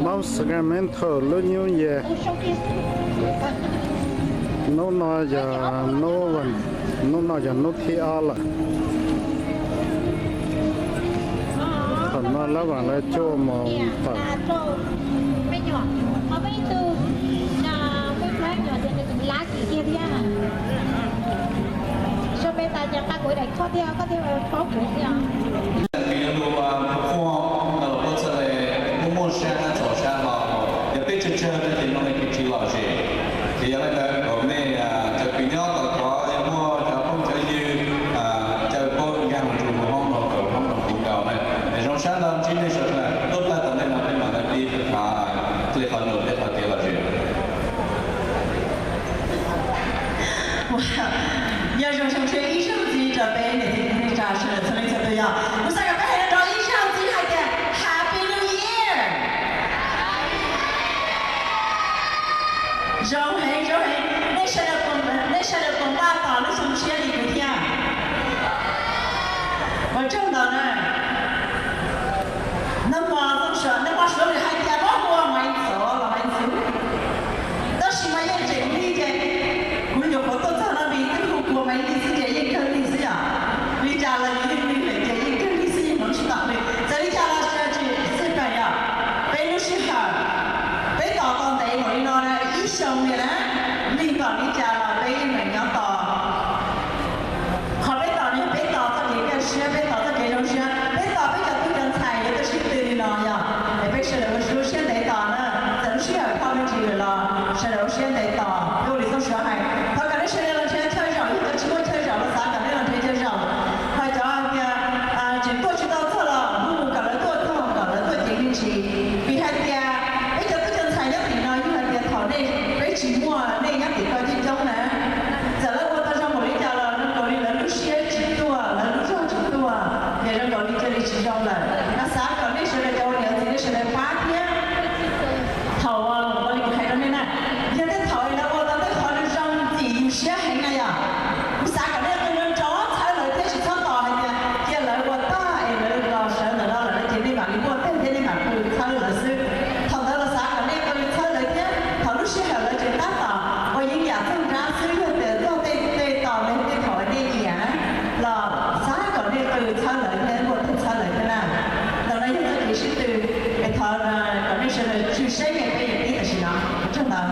Maub Sacramento lub nyub yeg. Hnub no yog hnub, hnub no yog hnub thib ob lawm. Thaum no lawv vam lawv cuaj moos tawm. Kwv Yau Lug Phuv Qhuaj no los puab txhaj le muaj muaj sab tab txhom sab hlo, yog peb tsawg tsawg no ces no ces tsis lom zem. Ces yog le ntawd kom mej cov kwv nyob tau, yog muaj cov phooj cov ywg caw puab nkag mus nrug Hmoob no kom Hmoob no puv nkaus na. Es zoo sab ntau ntsib nej sawv daws, tuaj tag tom ntej no peb mam le pib qhov, qhov num peb qhov kev lom zem. Yog zoo zoo tseg ib zaug ntxiv rau peb niam txiv kwv tij neej tsa sawv daws txhua leej txhua tus yog, kuv xav kom peb hais rau ib zaug ntxiv hais tias Happy New Year. Zoo heev, zoo heev. Nej sawv daws, nej sawv daws puas npaj tos lub xyoo tshiab li kuv thiab? Ua tsaug ntau na. Nag hmo, nag hmo suav lwm hais tias muab hu ua Maiv Ntxwv los Maiv Ntxwv, tab sis mas yeej tseem lig ces kuv nyuam qhuav tuaj txog no nws twb hu kuv ua Maiv Lig xwb ces yeej kawg lig xwb yom. Li cas los yus yeej lig lawm ces yeej kawg lig xwb, yeej hloov tsis tau li. Txawm li cas los sawv daws tsis xij peem yom. Peb lub sij hawm, peb tos tau ntev npaum li no na, ib xyoo li na, lig npaum li cas los peb yeej meem nyob tos. Qhov peb tos no yog peb tos txoj kev kaj siab, peb tos txoj kev zoo siab, peb tos peb cov tub cov ntxhais yuav tuaj sib tw li no yog es peb sawv daws ua lub siab ntev tos na. Txawm lub sij hawm dhau me ntsis lawm los sawv daws ua siab ntev tos. Peb ua li Txooj Suav hais, thov kom nej sawv daws los nrhiav chaw zaum, yog cov tsis muaj chaw zaum los xav kom nej los nrhiav chaw zaum. Ho cov hais tias tseem tuaj tsis tau txog los hu kom lawv tuaj txog, kom lawv tuaj ceev me ntsis. Vim hais tias peb cov tub cov ntxhais nyob tim no yog hais tias thaum nej, peb tsis muaj nej nyob tim ko coob coob na, txawm lawv ua tau zoo npaum li cas los zoo nkaus li lawv lub siab tsis tuaj, lawv lub zog tsis tuaj, ces zoo nkaus li cia li tsis zoo lawm. No xav kom nej sawv daws cov ua niam txiv nej sawv daws pab thiab. Thaum ua li kuv hais rau nej na, yog tej thaum lawv ua tau tej qhov zoo txim yus siab heev na yom, kuv xav kom nej qw nrov nrov txhawb lawv thiab tsis txhob tos hais tias cia lawv ua tag es lawv los sawv ntawm no lawm no ces nej mam li muaj teg thiab nej mam qw txhawb lawv xwb. Thaum ntawd los xav kom nej qw txhawb lawv thiab, thaum lub sij hawm lawv tseem tab tom ua yeeb yam txog nrab xwb, yog tias txog tej tos li tej thaum nej nyiam los xav kom nej qw txhawb lawv thiab muaj teg txhawb lawv thiab na. Ntawm no yog txoj kev sib tw, es thov kom nej sawv daws tswj saib nej peb yuav pib tam sim no. Ua tsaug ntau.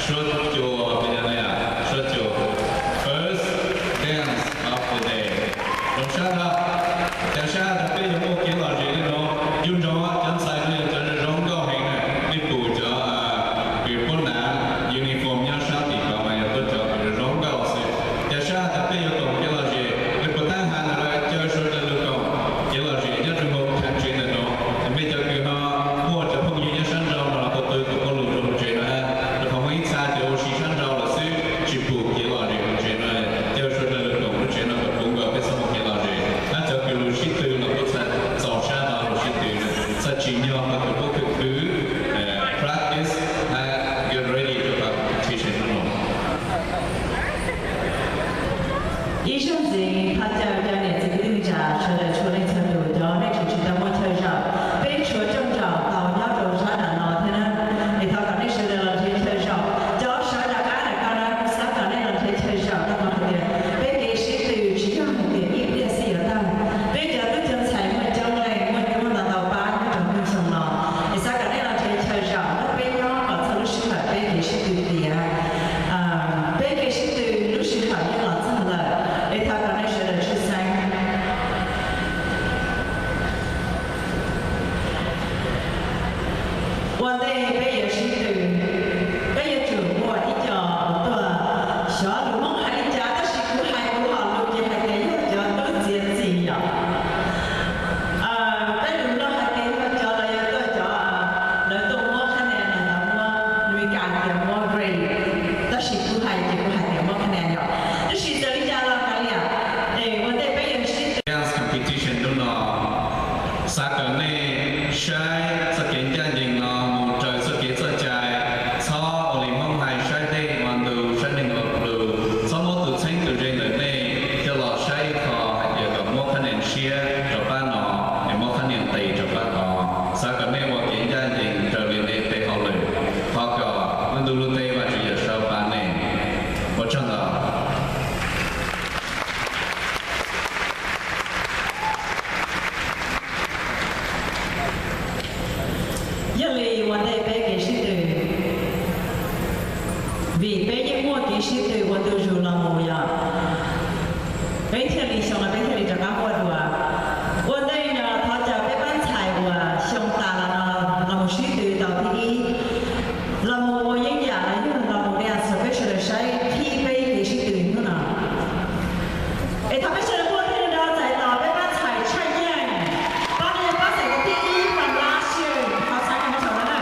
Suab cua, suab cua, first dance of the day. Zoo sab ntag. Cas sab tas peb yuav muaj kev lom zem li no, yus ntsoov cov ntxhais no yog cov zoo nkauj heev na, nej pum cov kws puab nav uniform nyob sab tim ko mas yog tuaj cov kws zoo nkauj xwb. Cas sab tas peb yuav koom kev lom zem, nej puas tab has ntawm caw sawv daws lug koom kev lom zem nyob rua hauv country ntawm no. Mej cov kws ho muaj cov phooj ywg nyob sab nraud no los tau tw kom puab lug rua hauv tsev no, rau qhov muaj ib txha cov ua si sab nraud lawm xwb tsis pum kev lom zem hauv tsev no. Caw sawv daws lug koom lub tsev no kom puv nkaus peb txhob muaj kev lom zem. Hab cov kws lug sib tw los kuj txhaj txaus sab no lug sib tw, txhaj tsim nyog qhov kws puab khwv khwv, practice hab get ready rua qhov competition no. Ib zaug ntxiv thov caw cov niam txiv kwv tij neej tsa sawv daws txhua leej txhua tus, cov nej tseem tsis tau muaj chaw zaum, peb tshuav rooj zaum tau nyob rau sab nram no thiab na. Es thov kom nej sawv daws los nrhiav chaw zaum. Cov sawv daws qab nram ko na, kuv xav kom nej los nrhiav chaw zaum rau qhov tias peb kev sib tw tsis yog hais tias ib pliag xwb yuav tag. Peb cov tub cov ntxhais muaj coob leej, muaj coob ntau ntau pab nyob rau hnub xyoo no. Es xav kom nej los nrhiav chaw zaum nrog peb nyob kom txog lub sij hawm peb kev sib tw tiav. Peb kev sib tw lub sij hawm yeej los txog lawm, es thov kom nej sawv daws tshwj xeeb. Ua ntej peb yuav sib tw, peb yuav tsum muaj ib co tuaj, xyov lus Hmoob hais li cas tab sis kuv hais kuv hom lus ces hais tias yog cov tub txiav txim yom. Peb lus Nplog hais tias yog cov lawv yuav tuaj cov, lawv tuaj muab qhab nia no, lawv muab, Meskas tias muab grade, tab sis kuv hais ces kuv hais tias muab qhab nia yom. Tab sis txawm li cas los kav liam, es ua ntej peb yuav sib tw. Dance competition hnub no, xav kom nej saib txoj kev ncaj ncees no mus raws txoj kev txoj cai, txhob ua li Hmoob hais saib dej ua ntu, saib neeg ua plhu, txhob muab tus txheeb tus ze ntawm nej coj los saib ib qho hais tias kom muab qhab nia tshiab rau pab no, es muab qhab nia nqis rau pab tod. Xav kom nej ua kev ncaj ncees raws li nej tej hauj lwm, thov kom lub ntuj lub teb Vajtswv yuav sau pab nej. Ua tsaug ntau. Yog li ua ntej peb kev sib tw, vim peb yeej muaj kev sib tw ua ntu zus los mus yom, peb thiaj li xyoo no peb thiaj li rov qab quaj dua. Ua ntej no thov caw peb pab ntxhais uas xyoo tas los no los mus sib tw tau thib ib, los mus ua yeeb yam los yog los mus dance rau peb sawv daws saib thib peb kev sib tw hnub no. Es thov peb sawv daws quaj thiaj li nrov ntxais tos peb pab ntxhais Tshaj Yeej, pab no yog pab ntxhais thib ib from last year, thov xav nyob saum no na.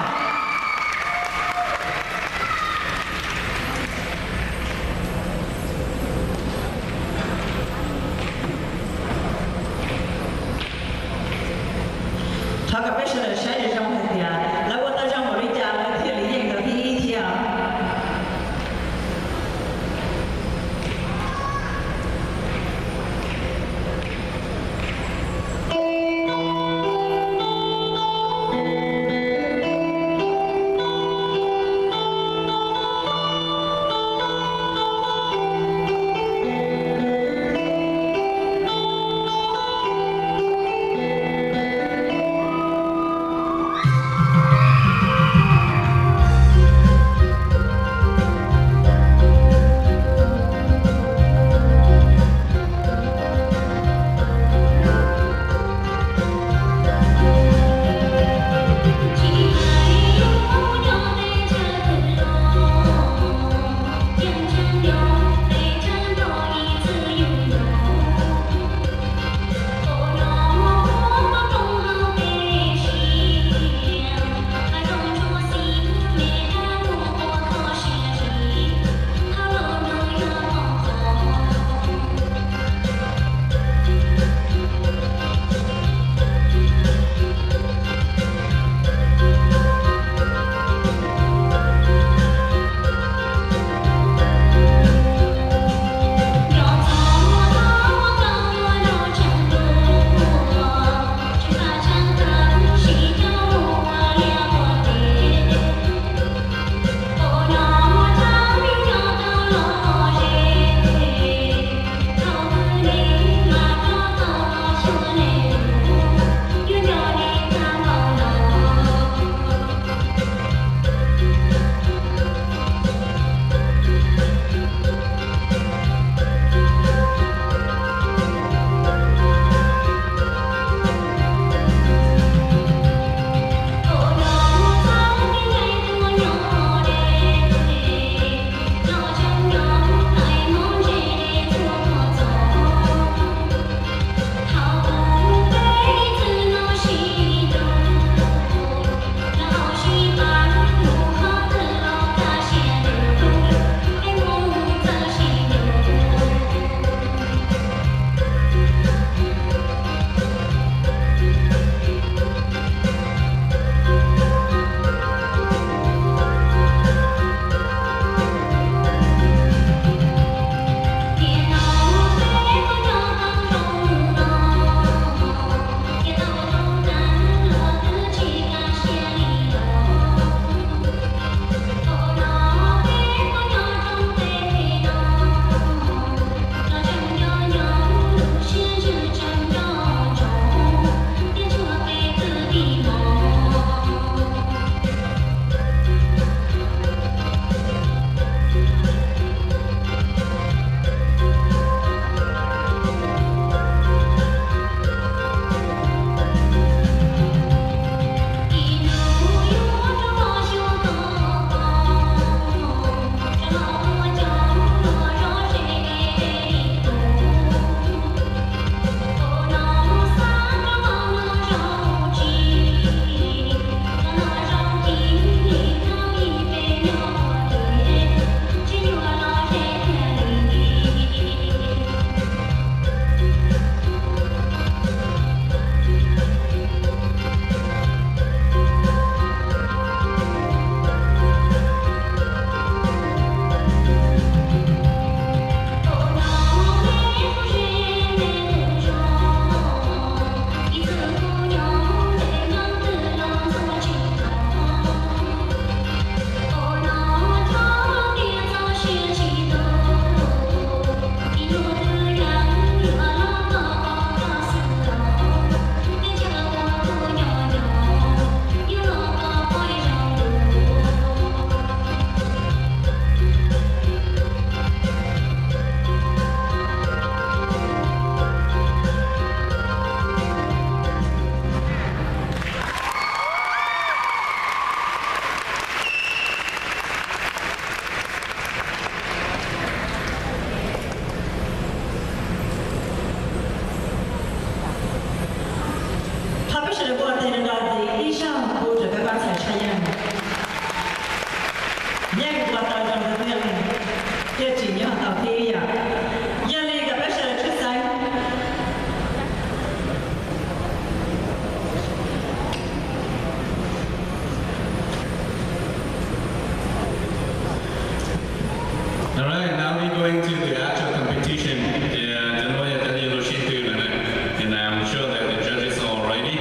Thiaj tsim nyog tau thiab yom. Yog li kom peb sawv daws tshwj xeeb. All right, now we going to the actual competition. Ces, ces no yog cov neeg lub sib tw lawm na. And I'm sure that the judges are ready.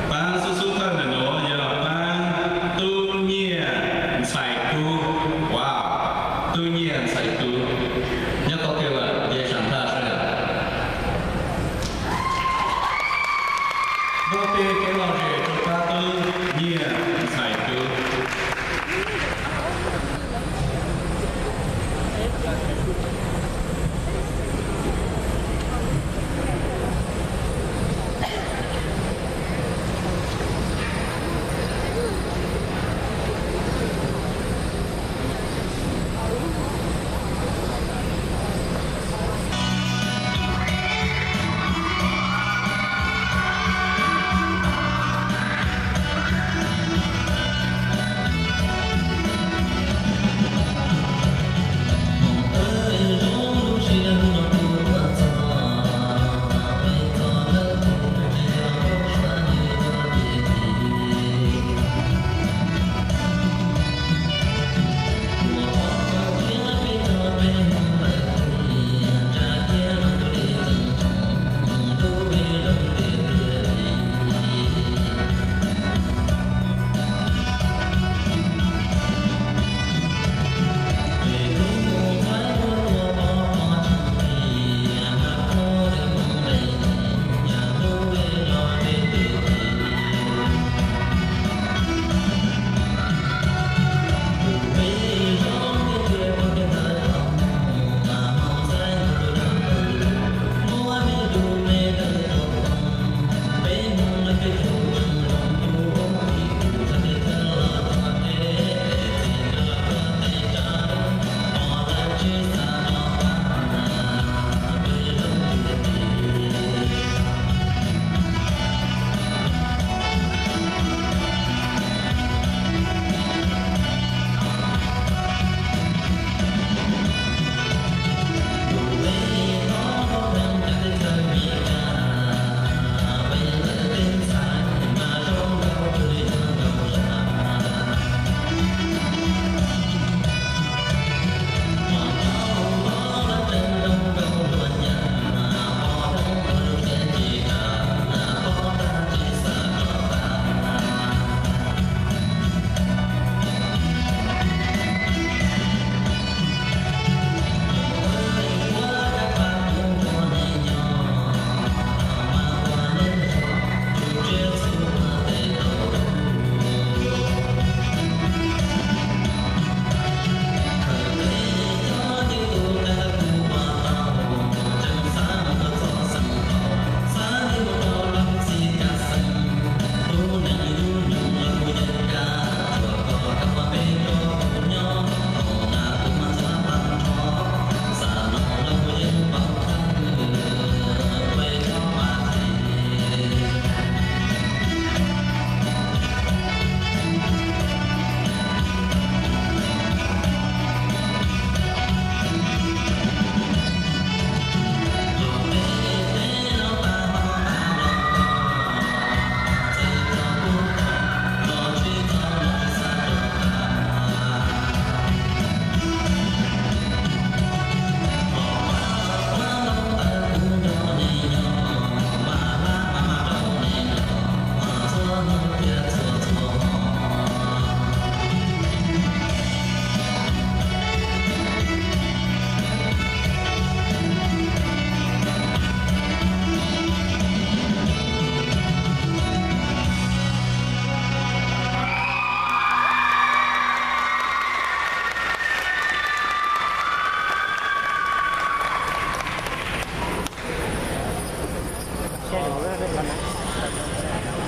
Paab xub xub thawj ntawm nuav yog paab Tub Nyiaj Ntxhais Kub. Wow, Tub Nyiaj Ntxhais Kub. Nyob tau twg lawm ces saam thaj sab yom. Nrog peb kev lom zem rua paab Tub Nyiaj Ntxhais Kub.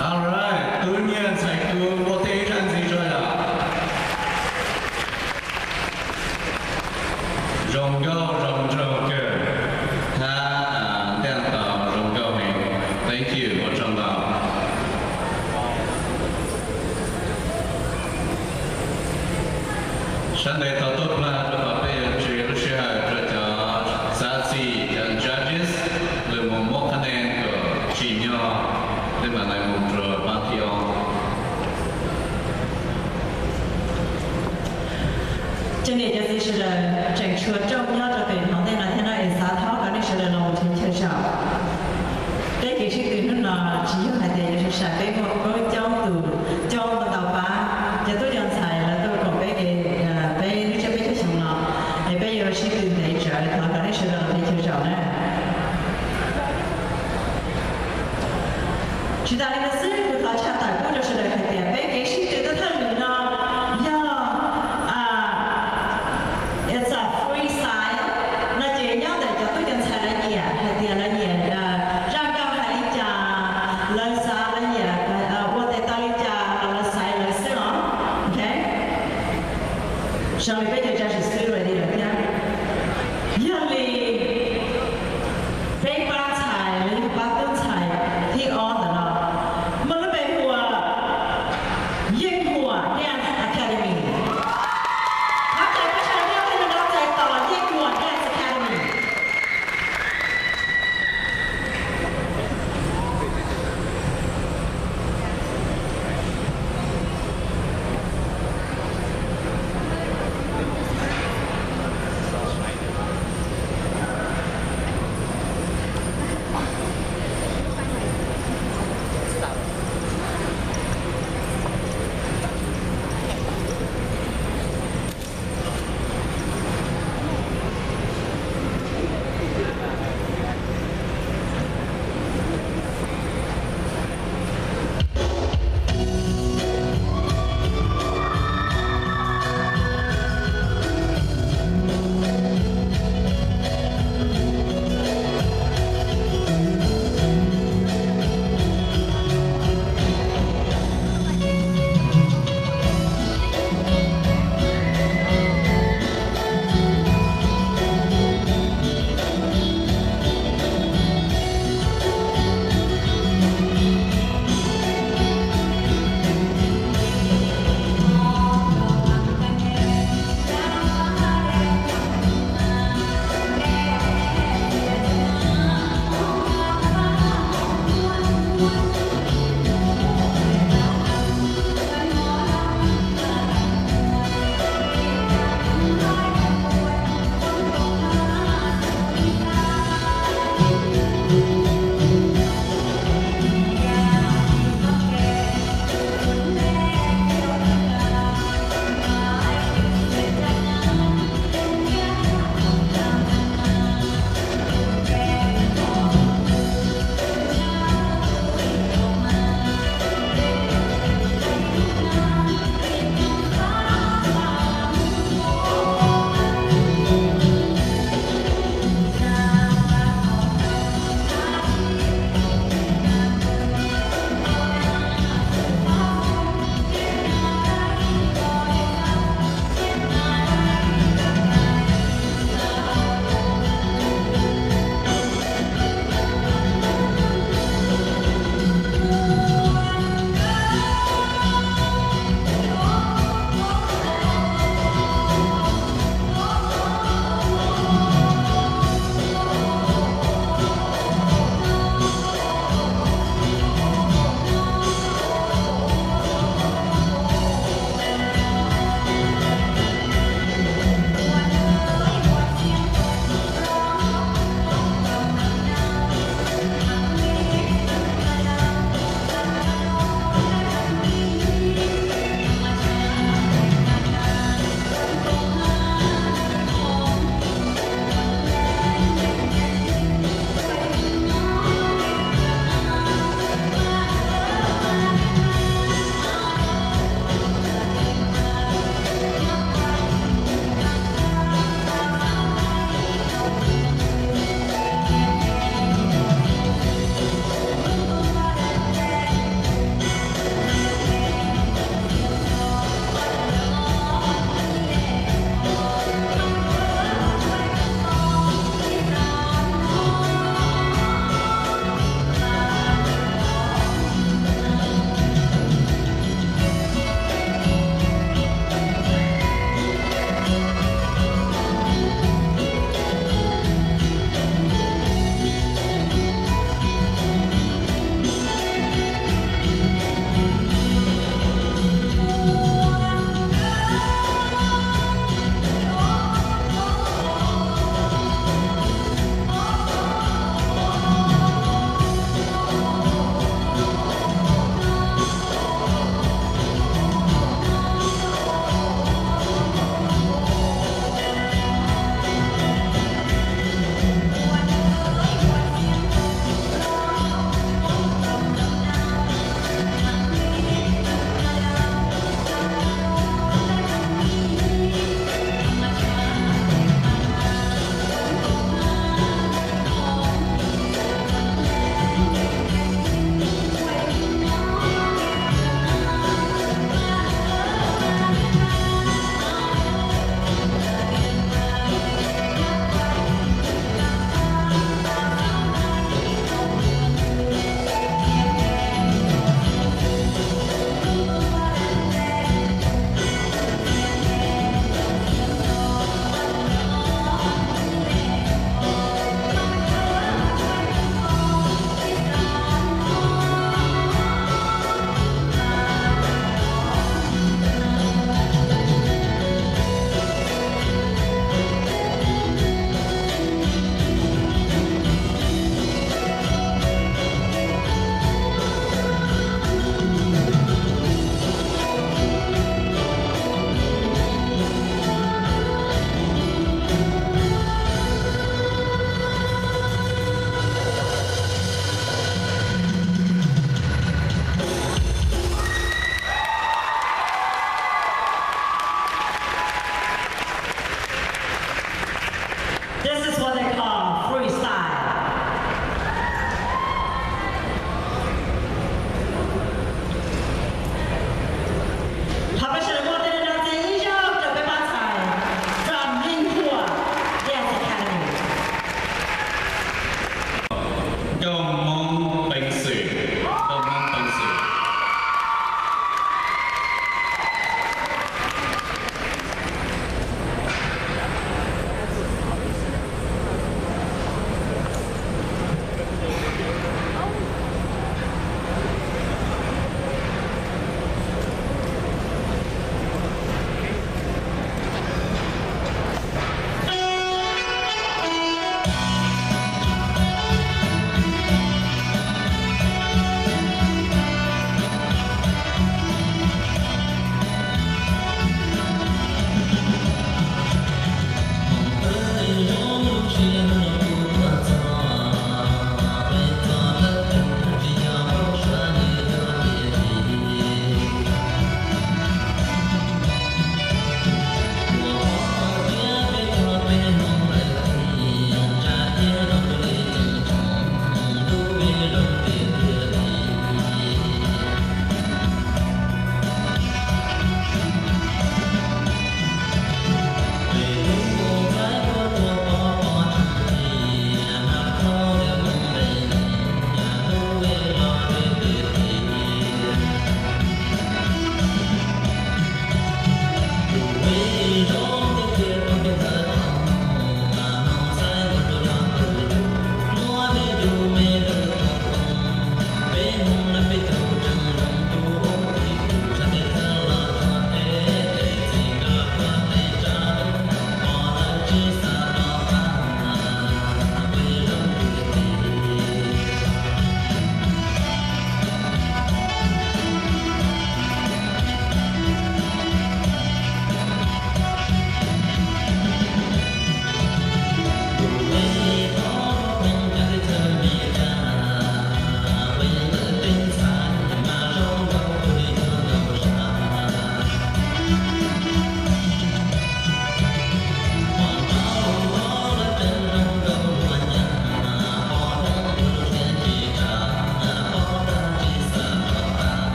All right, Tub Nyiaj Ntxhais Kub, ua tej ib zaj ntxiv tso yom. Zoo nkauj, zoo nraug kawg. Hab, a, ntaaj tau zoo nkauj heev. Thank you, ua tsaug ntau. Sab ntawd tau tuaj plag rau qhov peb yuav tseg lub sij hawm rau cov xav txhim cov judges lawv mus muab qhab nees kom tsim nyog tej mam lawv mus rau pab thib ob. Cov niam cov txiv sawv daws, tseem tshuav rooj nyob rau pem hauv ntej no thiab no es xav thov kom nej sawv daws los mus nrhiav chaw zaum. Peb kev sib tw hnub no tsis yog hais tias yuav sai sai, peb muaj coob tus, coob ntau pab, cov tub cov ntxhais lawv tuaj koom peb kev, peb lub tsiab peb caug xyoo no, es peb yuav sib tw ntev tsawv, thov kom nej sawv daws nrhiav chaw zaum na. Tsis tas li ntawd xwb, kuv thov tshaj tawm pub rau sawv daws hais tias peb kev sib tw thawj thawj lwm no yog, it's a freestyle, no ces nyob ntawm cov tub cov ntxhais lawv nyiam hais tias lawv nyiam zaj nkauj hais li cas, lawv xav lawv nyiam ua tes taw li cas los lawv xaiv lawv xwb os. Ok, zoo li peb cov judges xwb ready lawm thiab. Yog li peb pab ntxhais los yog pab tub ntxhais thib ob ntawm no muaj lub npe hu ua Yeej Huam Dance Academy. Thov caw peb sawv daws thiaj li tau txais tos Yeej Huam Dance Academy.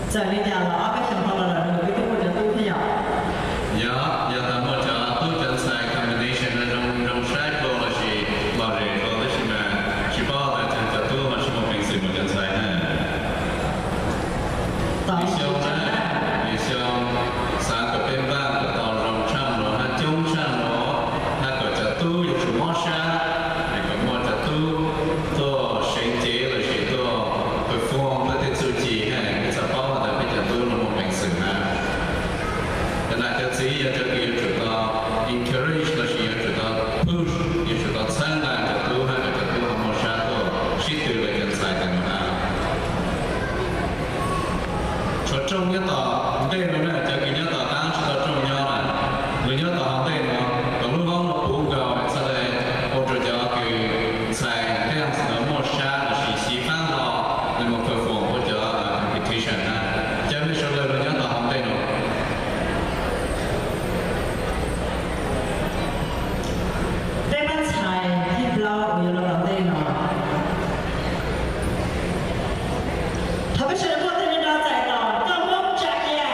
Txawm li cas los ob peb xyoos no los lawm nws twb muaj cov tub thiab yom? Yog, yog tas muaj cov tub cov ntxhais combination no zoo zoo saib dua lossis lom zem dua tab sis mas tsis paub tas cov tub ho tsis muaj peev xwm mus cov ntxhais na. Ib xyoo na, ib xyoo xav kom peb npaj kom tau zoo tshaj no hab coob tshaj no, hab kom cov tub yuav tsum mob sab, kom muaj cov tub tuaj seev cev lossis tuaj perform peb tej txuj ci, peb txhaj paub tas peb cov tub no muaj peev xwm na. Cov nam cov txiv yog cov kws yuav tsum tau encourage lossis yuav tsum tau push, yuav tsum tau txhawb nqa cov tub hab kom cov tub ho muaj sab tuaj sib tw lawv cov ntxhais tas no na. Tshuav rooj nyob tom ntej no na, cov kws nyob tom qab tsis tau rooj nyob na, lawv nyob tom hauv ntej no, kom lub vauv no puv nkaus txhad le ua rau cov kws ntxhais dance no muaj sab lossis xyiv fab hlo, nws mus perform ua cov competition na. Cov mej sawv daws los nyob tom hauv ntej no. Peb pab ntxhais thib plaub uas yuav los tom ntej no, thov peb sawv daws muab tej me no txais tos koj Hmoob tsa cia.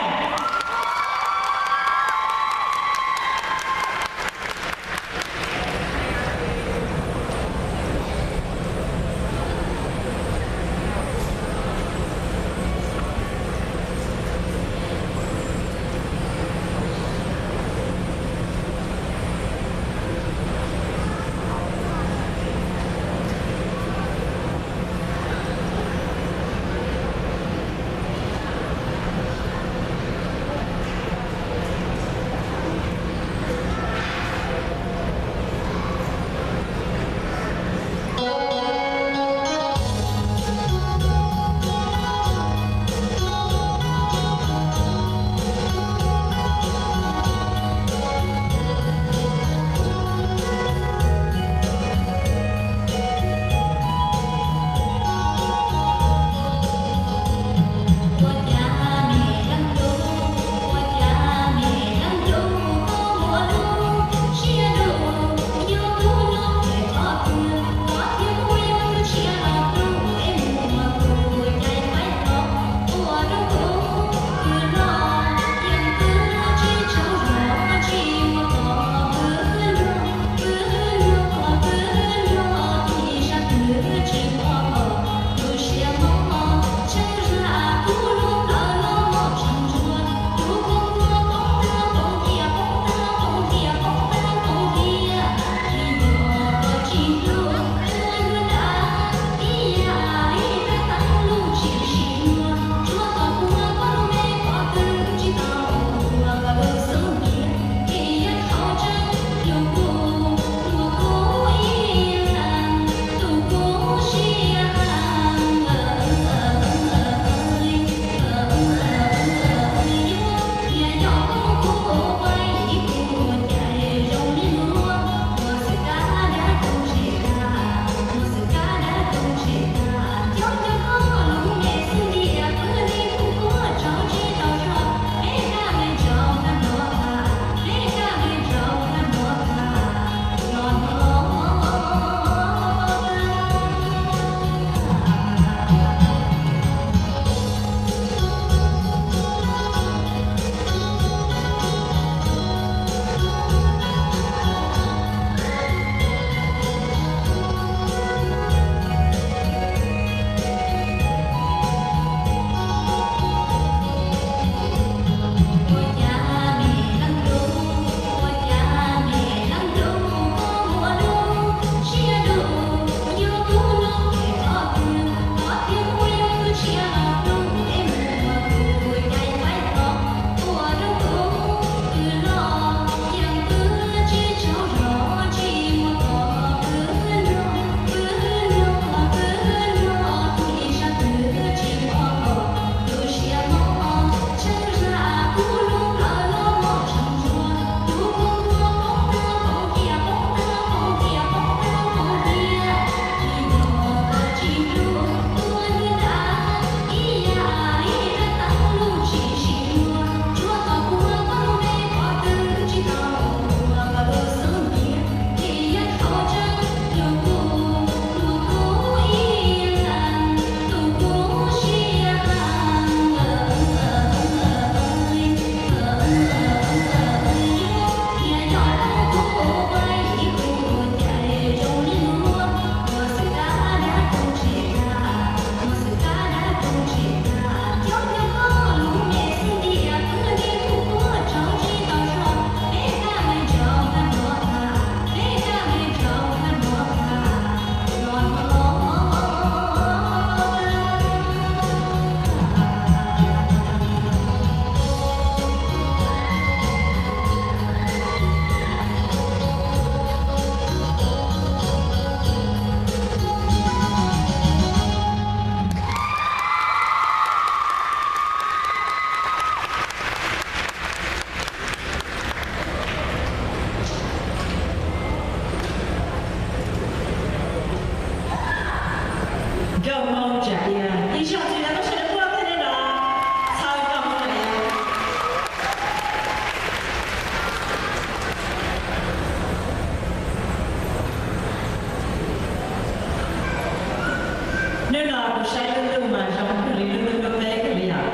Saib lub ntuj mas zoo kawg li, lub ntuj lub teb kawg li yom.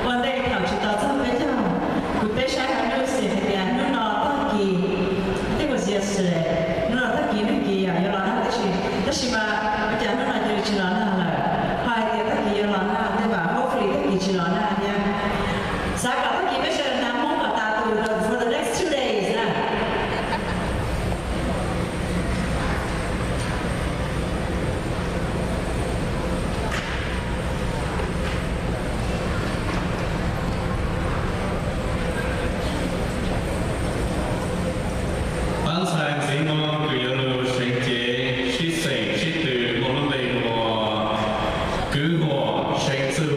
Ua ntej thaum tsis tau txog peb caug, kuv peb saib hauv news hais tias hnub no tag kis, I think was yesterday, hnub no tag kis nag kis yom yuav los nag tib si, tab sis mas ua cas hnub no cia li tsis los nag lawm. Ho hais tias tag kis yuav los nag tej mas hopefully tag kis tsis los nag thiab. Xav kom tag kis peb sawv daws hnav Hmoob kom tas tus for the next two days na. Pab ntxhais ntxiv no kuv yuav lug seev cev sib xeem sib tw muaj lub npe hu ua Kwv Huam Seev Txuj.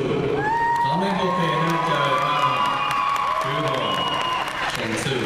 Thov mej npuaj peg nab caw pab Kwv Huam Seev Txuj.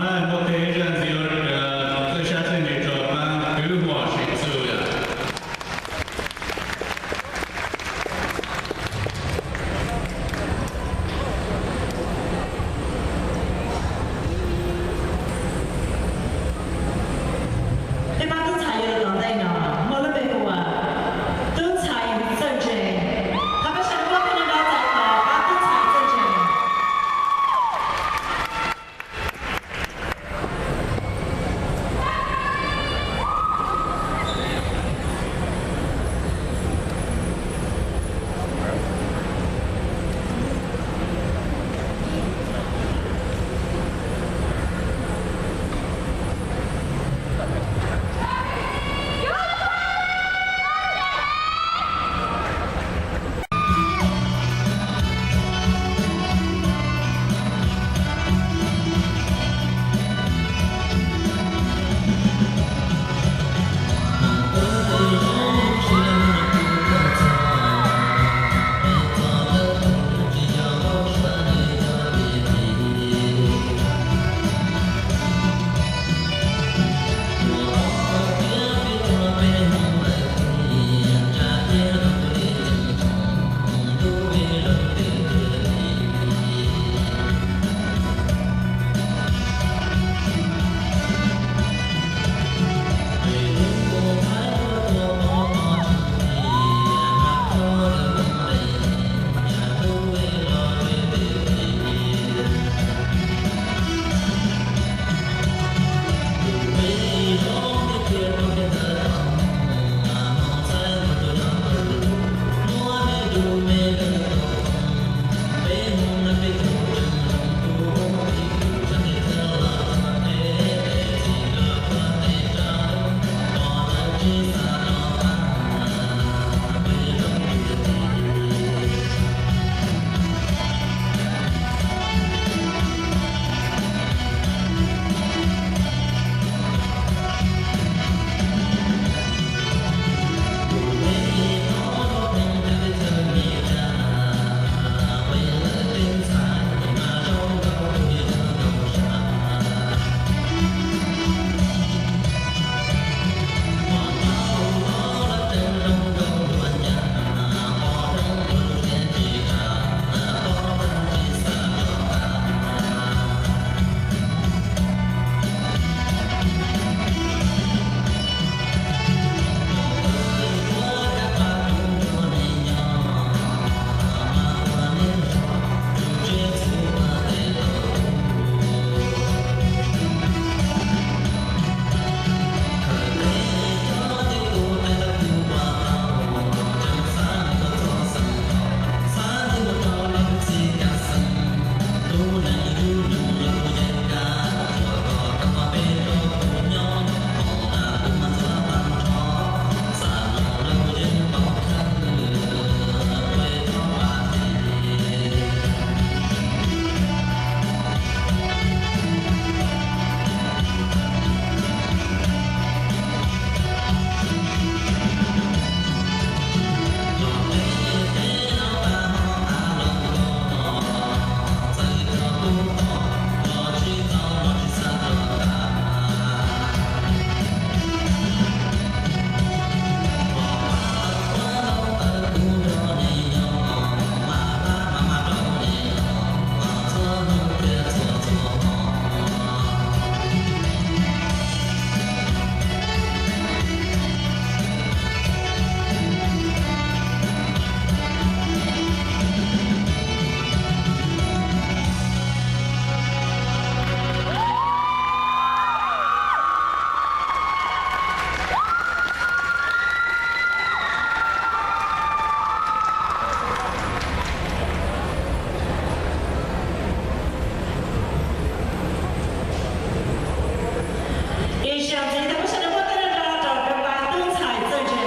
Muaj tej zaj ntxiv, txawj sab txawj ntse rau pab kwv huam sim txuj yom. Peb pab tub ntxhais yuav los tom ntej no, muaj lub npe hu ua tub ntxhais txawj ntse. Thov peb sawv daws muab peb nrog txais tos pab tub ntxhais txawj ntse. Ib zaug ntxiv, thov peb sawv daws muab peb nrog rau peb pab tub ntxhais txawj ntse.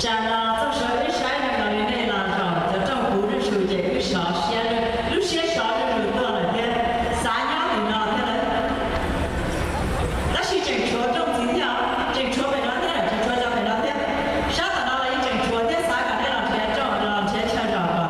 Tsam no txoj saw wb saib neeg los li nej los zaum cov rooj puv zuj zus ces wb sov siab, lub siab sov zuj zus tuaj lawm thiab. Xav nyob tim no thiab lawm. Tab sis tseem tshuav rooj ntxiv thiab, tseem tshuav pem no thiab, tseem tshuav cov pem no thiab. Sab tom no los yeej tseem tshuav thiab, xav kom nej los nrhiav rooj, los nrhiav chaw zaum.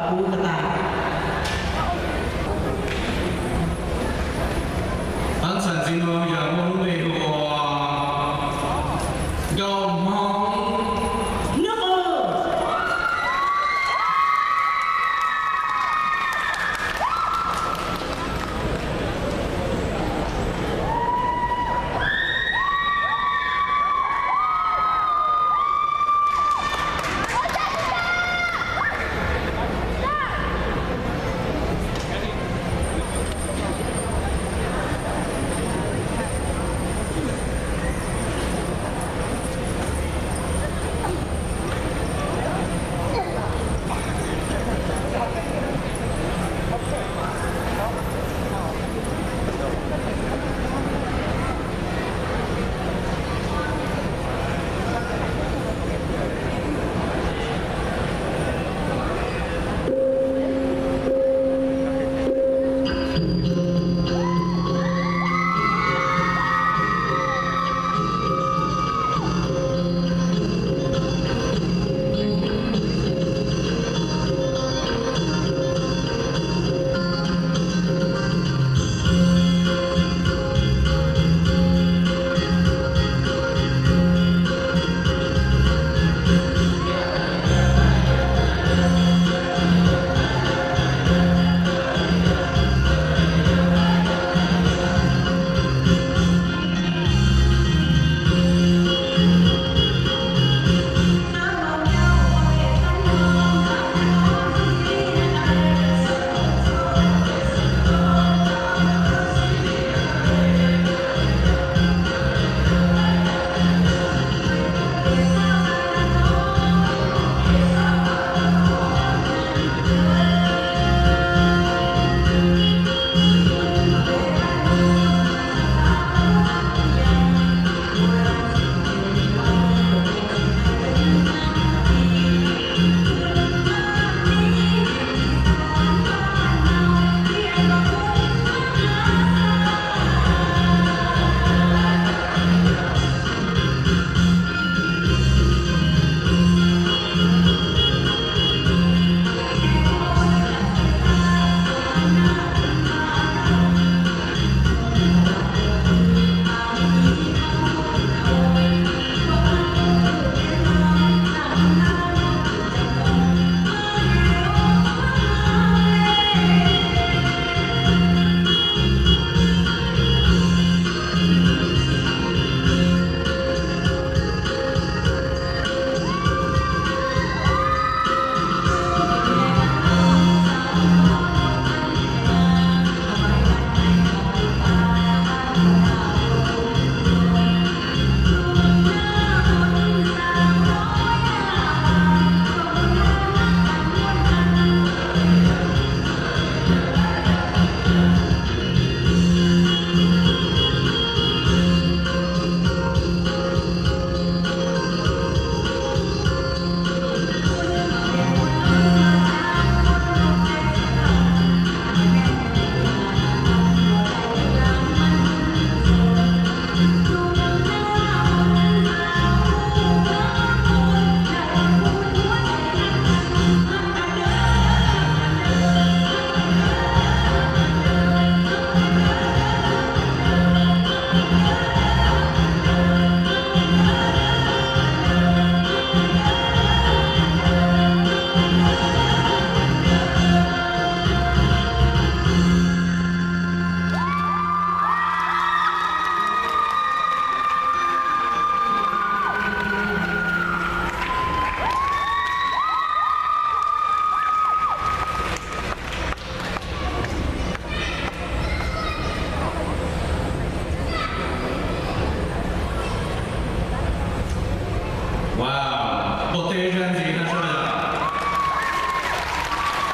Ib zaj ntxiv no soj yog.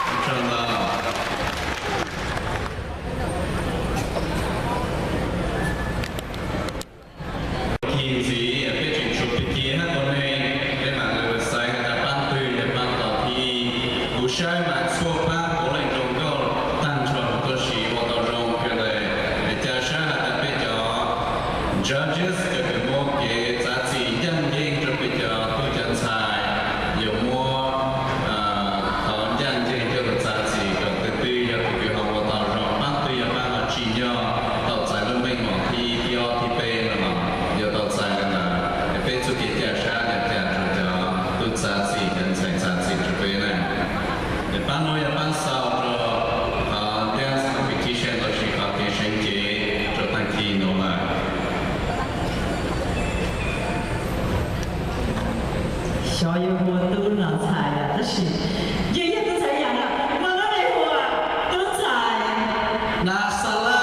Ua tsaug ntau. Khi ntxiv peb tseem tshuav peb kiv hab ua neeg, peb mam li xaiv has tas paab twg yog paab tom thib ib. Kuv saib mas txhua paab puav leej zoo nkauj taag nrho, tuab si ua tau zoo kawg le. Ca sab has tas peb cov judges cov kws muab kev txav txim ncaaj nceeg rua peb cov tub cov ntxhais, yuav muab qhov ncaaj nceeg coj lug txav txim kom tus twg yog tus kws ho ua tau zoo, paab twg yog paab ho tsim nyog tau txais lub meej mom thib ib, thib ob, thib peb no los yuav tau txais le ntawd. Es peb txuj kev ca sab yog ca rua cov tub txav txim, cov ntxhais txav txim rua peb na. Es paab nuav yog paab xaus rua qhov dance competition los sis qhov kev seev cev rua taag kis nuav lawm. Xyov yuav hu ua tub los ntxhais lawm tab sis yog yog tub ntxhais yam no, mas lub neej hu ua tub ntxhais Nav Xa Laj.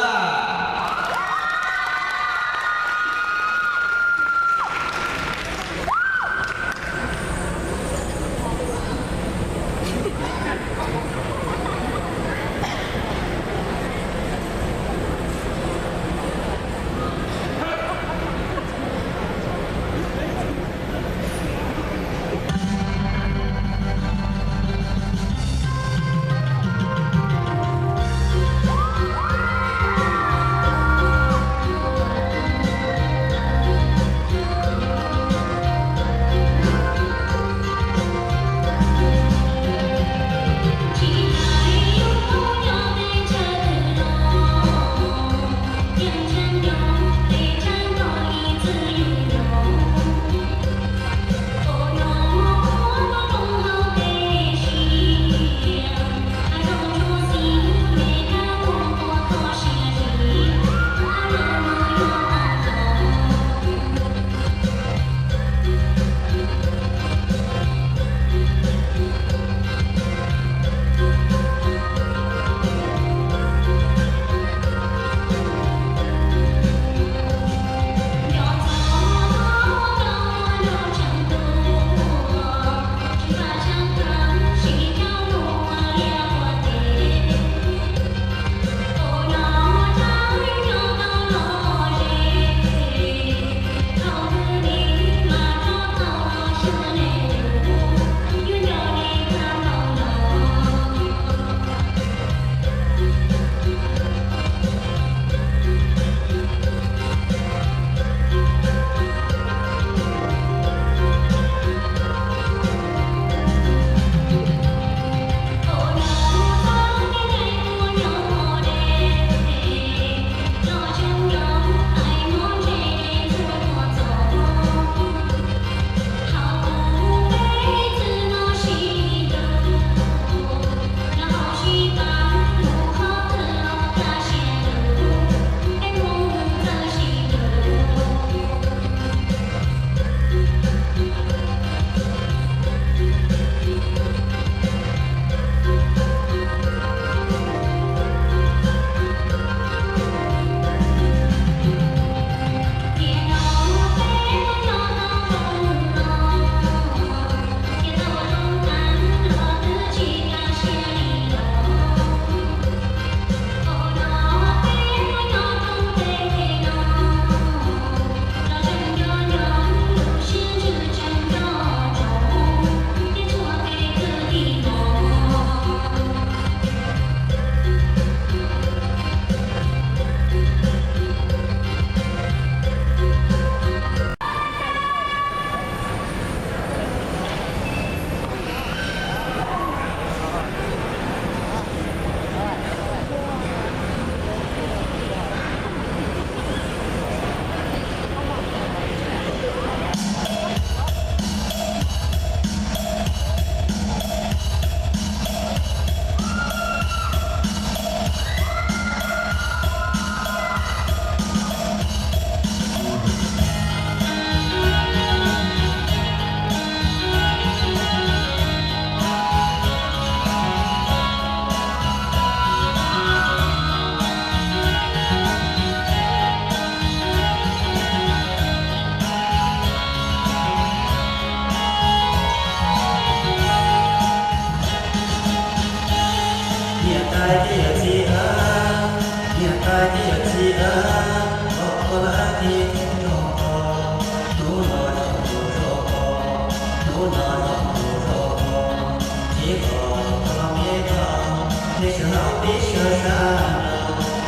Txog tib sab sab no,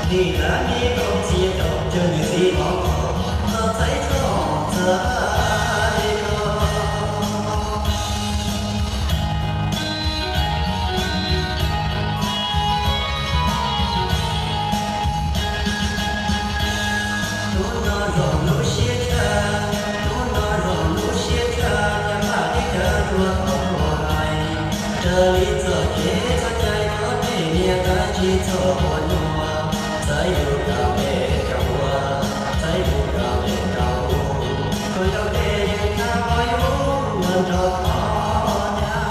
nim lab nim koom txiav rau cov nws txiv hlob, txog txaij txog txaij no. Hnub no zoo lub siab tshaj, hnub no zoo lub siab tshaj, nyias npaj teb chaws dua hauv ua hais. Raws li txoj kev txoj cai koj tej niam tais tsis txhob ua nyuaj, txais yus rau pem rau ua, txais yus rau pem rau ua, koj yog peb yeej thab yus ua nrog qhov nyab.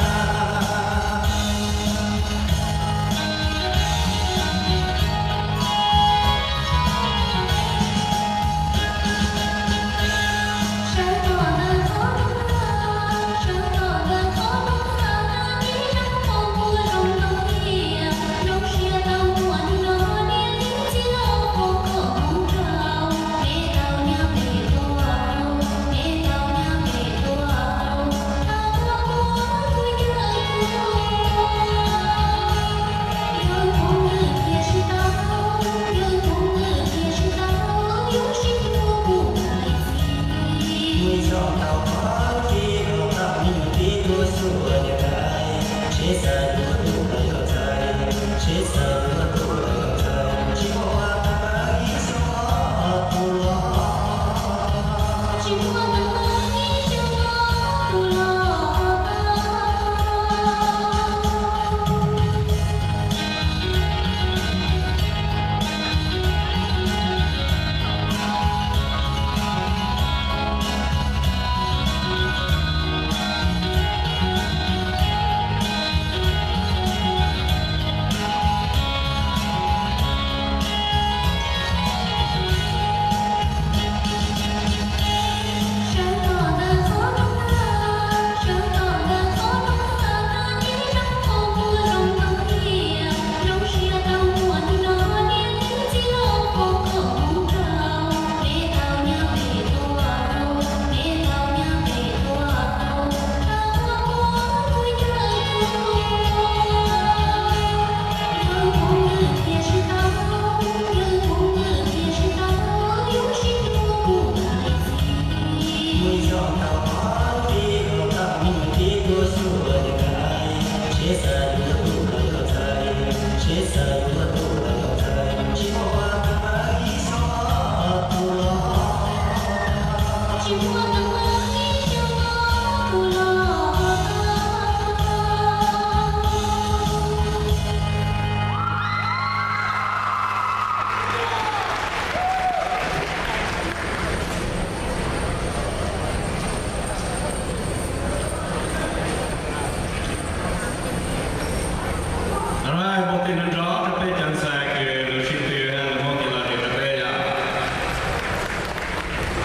Muab tes nrov nrov rau peb cov ntxhais kws lug sib tw, lug muab kev lom zem rau peb yom.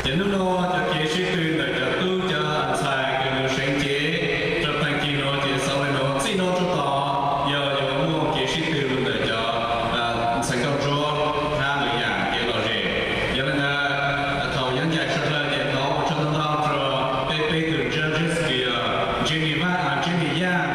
Ces hnub no cov kev sib tw ntawm cov tub cov ntxhais kws lug seev cev rau tag kis no ces xaus li no, txij no rau tom yog yuav muaj kev sib tw lug ntawm cov ntxhais nkauj ntsuab hab lwm yaam kev lom zem. Yog li ntawd thaum yuav ncaim sawv dlawg ces thov ua tsaug ntau ntau rau peb peb tug judges kws yog Jenny Vaj, Jenny Yaj,